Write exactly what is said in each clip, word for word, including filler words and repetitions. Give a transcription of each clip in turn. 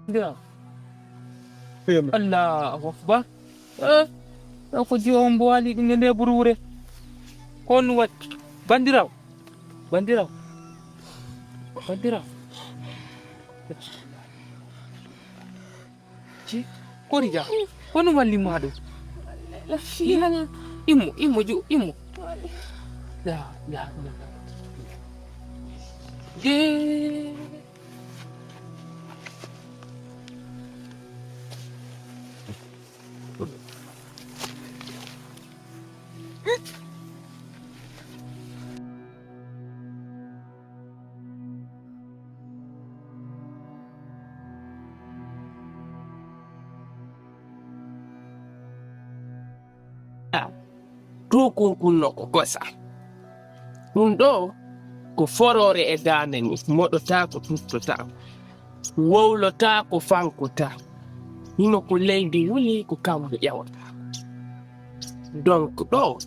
Bandiraawo. Allahu akbar. Eh, ɗo ko jiwo on mbo waali ɗum e nde buruure. Ko on waɗi? Bandiraawo. Bandiraawo. Bandiraawo. Ci, ko Rija? Ko no walli ma ɗo? Lafiya. Immo, immo, ju, immo. La, la, la, la. Jee. Tuukunkunno ko kosa. Ɗum ɗoo ko foroore e daande ni, moɗotaako, tuttotaako, wowlotaako, fankotaako. Hino ko leydi wuli, ko kammu ƴawotaako. Donc ɗoo,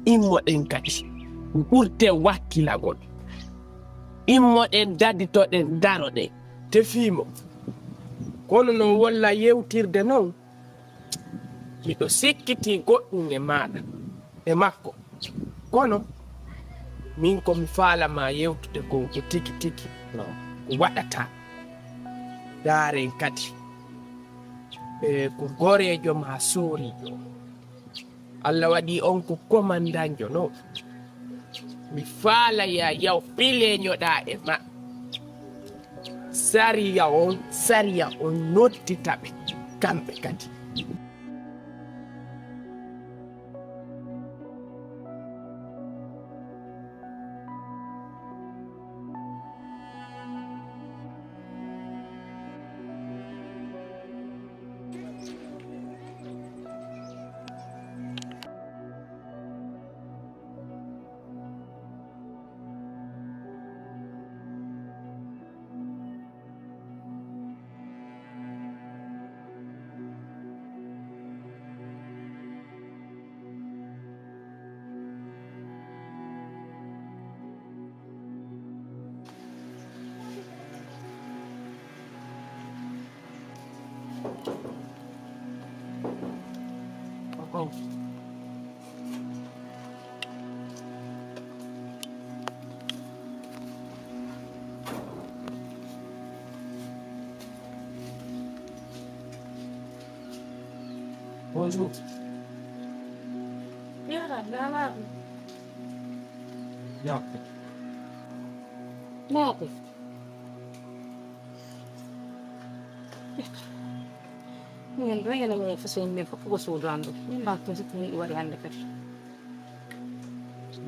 immoɗen kadi, ɓurten wakkilagol. Immoɗen, daditoɗen, daroɗen. Tefii mo. Kono non wolla yewtirde non, miɗo sikkitii goɗɗum e maaɗa, e makko. Kono, min ko mi faala maa yewtude kon ko tigi tigi waɗata. Ndaaren kadi, e ko goreejo maa sooriijo. Alla waɗii on ko komandanjo non. Mi faala ya yaw pileeñoɗaa e ma. Sariya on, sariya on noddita ɓe, kamɓe kadi. Bonjour. Yara, lalaɓe. Yara. Laaɓe. Min ɗo ene mi fasa yimɓe fof ko suudu an ɗo. Min mbaɗa tun sikki min ɗum waɗi hannde kadi.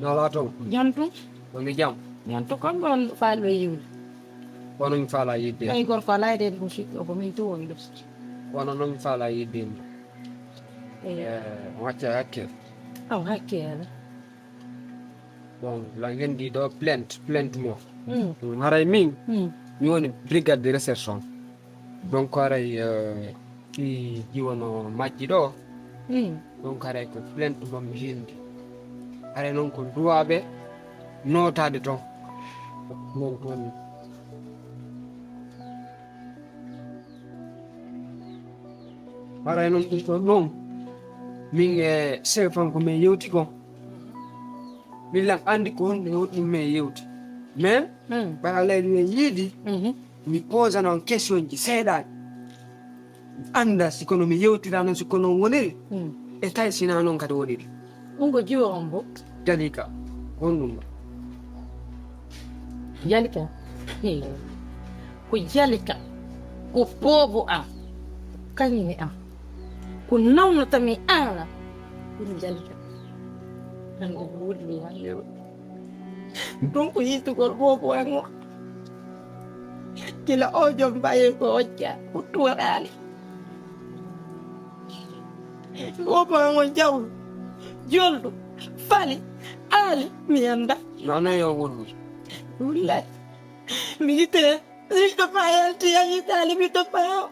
Nalaa toon. Jam tun? Ko mi jam. Jam tun kam ɗon faal ɓe yiwde. Kono mi faalaa yiɗde. Ɓay gorko alaa e ɗen ɗum siɗɗo ko min tun woni ɗo. Kono noon mi faalaa yiɗde yimɓe. Eey. Eh, on accay hakke. Aw hakke ala. Bon, la ngenndi ɗo plainte, plainte mo. Mm. Haray min, mm, mi woni brigade de recherche on. Donc haray, euh, si jiwono majji ɗo, mm, donc haray ko plainte mo mi windi. Haray noon ko duwaaɓe nootaade toon. Noon toon. Haray noon ɗum ɗon noon, min e chef an ko min yewti kon. Min lan anndi ko honɗum e honɗum min yewti. Mais, hmm, ɓay Alla no yiɗi, mhm, mi posana on question ji seeɗaaji. Mi annda si kono mi yewtirano, si kono woniri, hmm, e tawi si naa noon kadi woniri. Ɗum ko jiwo on bo? Jalika, honɗum? Jalika? Hee. Ko Jalika, ko boobo am, kañum e am. Ko nawnata mi aana, ɗum Jalika. Hannde ko wulmi hannde o. Ɗum ko yiɗugol boobo am o. Gila o jom mbaye ko ojja, ɓuttu waɗaali. Boobo an o jawɗo, jolɗo, fali, aali, mi annda. Nono yo wulmi. Wullaay. Mi yite, mi to fa yalti, a yitaali, mi to fa.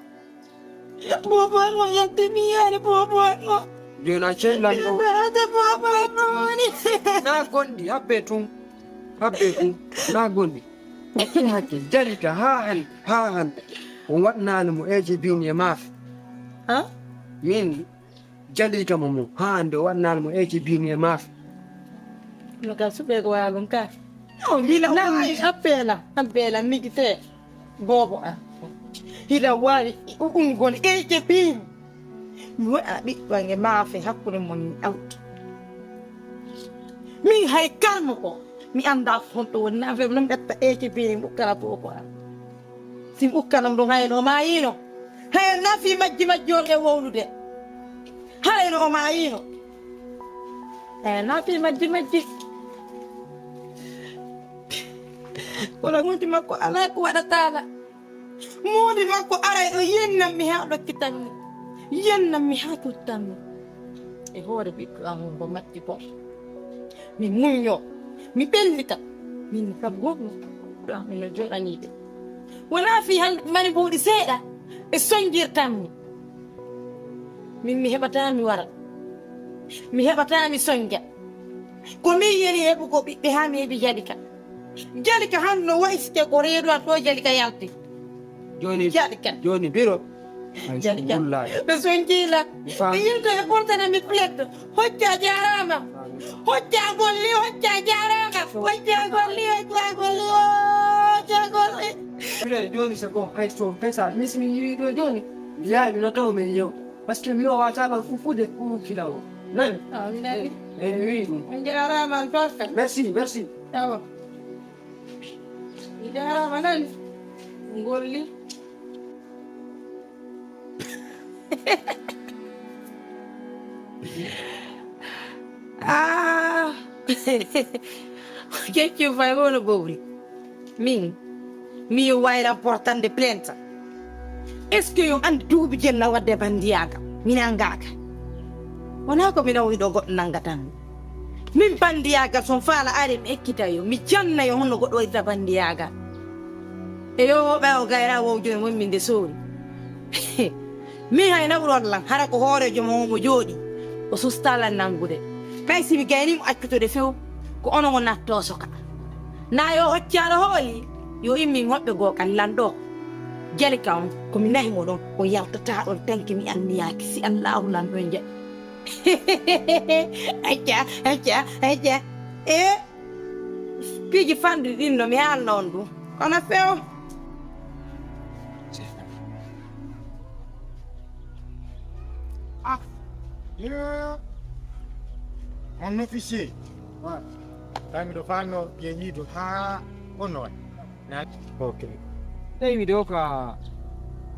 Boobo an o yalti, mi yaali, boobo an o. Jooni a cey lan ɗo. Ata boobo an o woni. Naa gonɗi, habbe tun. Habbe tun. Naa gonɗi. Hakke, hakke, Jalika, haa hannde, haa hannde. On waɗnaali mo eeje biini e maafe. Ha? Min, Jalika mo mo, haa hannde o waɗnaali mo eeje biini e maafe. No ka suɓe ko waalum ka. No, bila na, on ay, appela, appela, migite. Bobo a. Hila waawi, ɗum ngol eeje biini. Mi waɗa ɓiɓɓe nge maafe hakkunde mon mi awti. Min hay kalmo ko, mi anndaa honto woni, na fe non ɓetta eeje biini, mi ukkana bobo a. Si mi ukkanam ɗum, hayno o maayiino. Haya nafi majji majji on e wowlude. Hayno o maayiino. Haya nafi majji majji. Kono muudi makko alaa ko waɗataala. Muudi makko aray ɗo yennam mi haa ɗokkitanmi. Yennam mi haa tuttanmi. E hoore ɓiɗɗo am on mo matti kon. Mi muññoo, mi ɓellita, min kam wonno ɗo am no joɗaniiɓe. Wonaa fii hannde mani mbuuɗi seeɗa ɓe sonjirtammi. Min mi heɓataa mi wara, mi heɓataa mi sonja. Ko min yeli heɓugo ɓiɓɓe haa mi heɓi Jalika. Jalika hannde no wa'i si tawii ko reedu an ɗoo Jalika yalti. Jooni, Jalika. Jooni biro. Ay, Jalika. Wallahi. Ɓe sonjiila. Mi faami. Ɓe yilta e ɓurtana mi plainte. Hojja jaaraama. Hojja golli, hojja jaaraama. Hojja golli, hojja golli, hojja golli. Biro, jooni c'est bon. Ay, so pesa. Mi si mi yiwi ɗo jooni. Yaay, mi no taw men yew. Parce que mi o waata ɗo fu fude fu kila o. Nani? Ah, mi nani. Eh, oui. On jaaraama on torka. Merci, merci. Awa. Jaaraama nani? Ngolli. Ah! Keccu fay wono bowri. Min, mi yo wayra portande plainte. Est-ce que yo andi duuɓi jella wadde bandiyaagal? Mi nangaaka. Wonaa ko mi nawoyi ɗo goɗɗo nangatan mi. Min bandiyaagal son faala ari mi ekkita yo, mi janna yo honno goɗɗo waɗirta bandiyaagal. E yo ɓe o gayra wo jooni mon min de sori. Min hay nawrol lan, hara ko hooreejo mo mo jooɗi. O susta lan nangude. Kay si mi gayni mo accutude few, ko onon o natto soka. Na yo hoccaɗo hooli, yo immin hoɓɓe goo kan lan ɗo. Jalika on, ko mi nahi mo ɗon, o yaltataa ɗon tanki mi anniyaaki, si Allaahu lan ɗon jaɓi. Acca, acca, acca. E piiji fanɗuɗi ɗin no mi haalno on ɗum. Kono few. Ah, yeah. Mon officier. Ouais. Tawi miɗo faanno ƴeeñiiɗo haa honno waɗi. Na- Ok. Tawi miɗo ka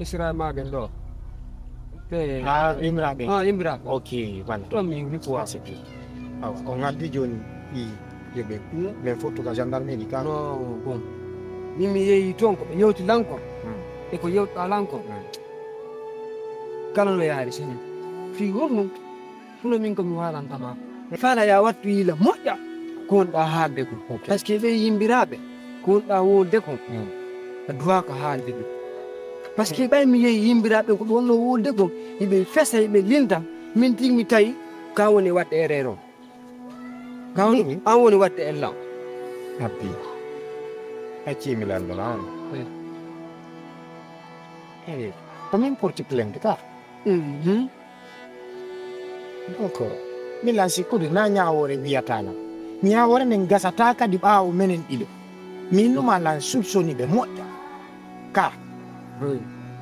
Israel maa ɓen ɗo. Te- Ah, Imra ɓen. Ah, Imra ɓen. Ok, voilà. Ɗon mi woni ko waasete. Awa, on ngaddi jooni ɗi yeɓe. Hmm. Men fottu ka gendarmerie ka. No, bon. Min mi yeeyi toon ko ɓe yewti lan kon. Hmm. E ko yewtuɗaa lan kon. Hmm. Kala no yaari sini. Fii honɗun? Kono min ko mi waalanta ma. Fala ya wattu yila moƴƴa ko wonɗaa haalde kon. Ok. Parce que ɓe yimbiraaɓe ko wonɗaa wolde kon. Mm. A duwaaka haalde ɗum. Parce que ɓay mi yehi yimbiraaɓe ko ɗum wonnoo wolde kon, hiɓe fesa, hiɓe linta, min tigi mi tawi ka woni waɗde erreur on. Ka woni, mm, an woni waɗde ella on. Abbi. Accii mi lanndana on. Oui. Eh, ko min porti plainte ka. Mhm. Donc, mi lan sikkude na ñaawoore wiyataa lan. Ñaawoore nden gasataa kadi ɓaawo menen ɗiɗo. Min numa lan soupçonné ɓe moƴƴa. Ka. Oui.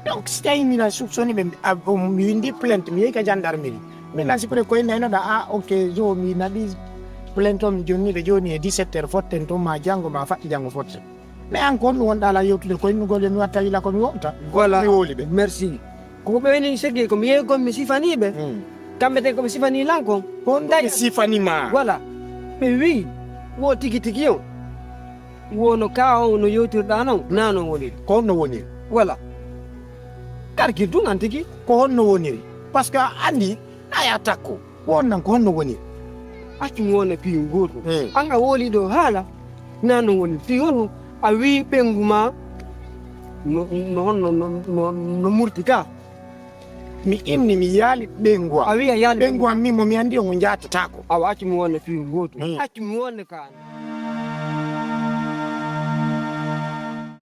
Donc, si tawi mi lan soupçonné ɓe, a, mi windi plainte, mi yehi ka gendarmerie. Min lan sikkude koye nayno da, ah, ok, jo, mi naɓi plainte on, mi jonni ɓe jooni e dix-sept heures fotten ton, ma janngo, ma faɗɗi janngo fotten. Mais an ko honɗum wonɗaa lan yewtude ko innugol yo mi watta yila ko mi wowta? Voilà. Mi wowli ɓe. Merci. Ko ko ɓe woni segi ko mi yehi kon mi sifanii ɓe. Hmm. Kamɓe ten ko ɓe sifanii lan kon. Ko honɗum ɓe sifanii ma? Voilà. Ɓe wi'i, wo tigi tigi on. Wo no ka on no yewtirɗaa non, naa non woniri. Ko honno woniri? Voilà. Kargir tun an tigi. Ko honno woniri? Parce que a andi, a ya takko. Wonnan ko honno woni? Accu mi wona piyu ngootu. Hmm. An a woli ɗo haala, na no woni? Piyu honno a wi ɓengu ma no, no honno, no, no, no murti ka? Mi inni mi yaali ɓengu am. A wi a yaali ɓengu am min mo mi andi on o jaatataako. Awa accu mi wona piyu ngootu. Hmm. Accu mi wona ka.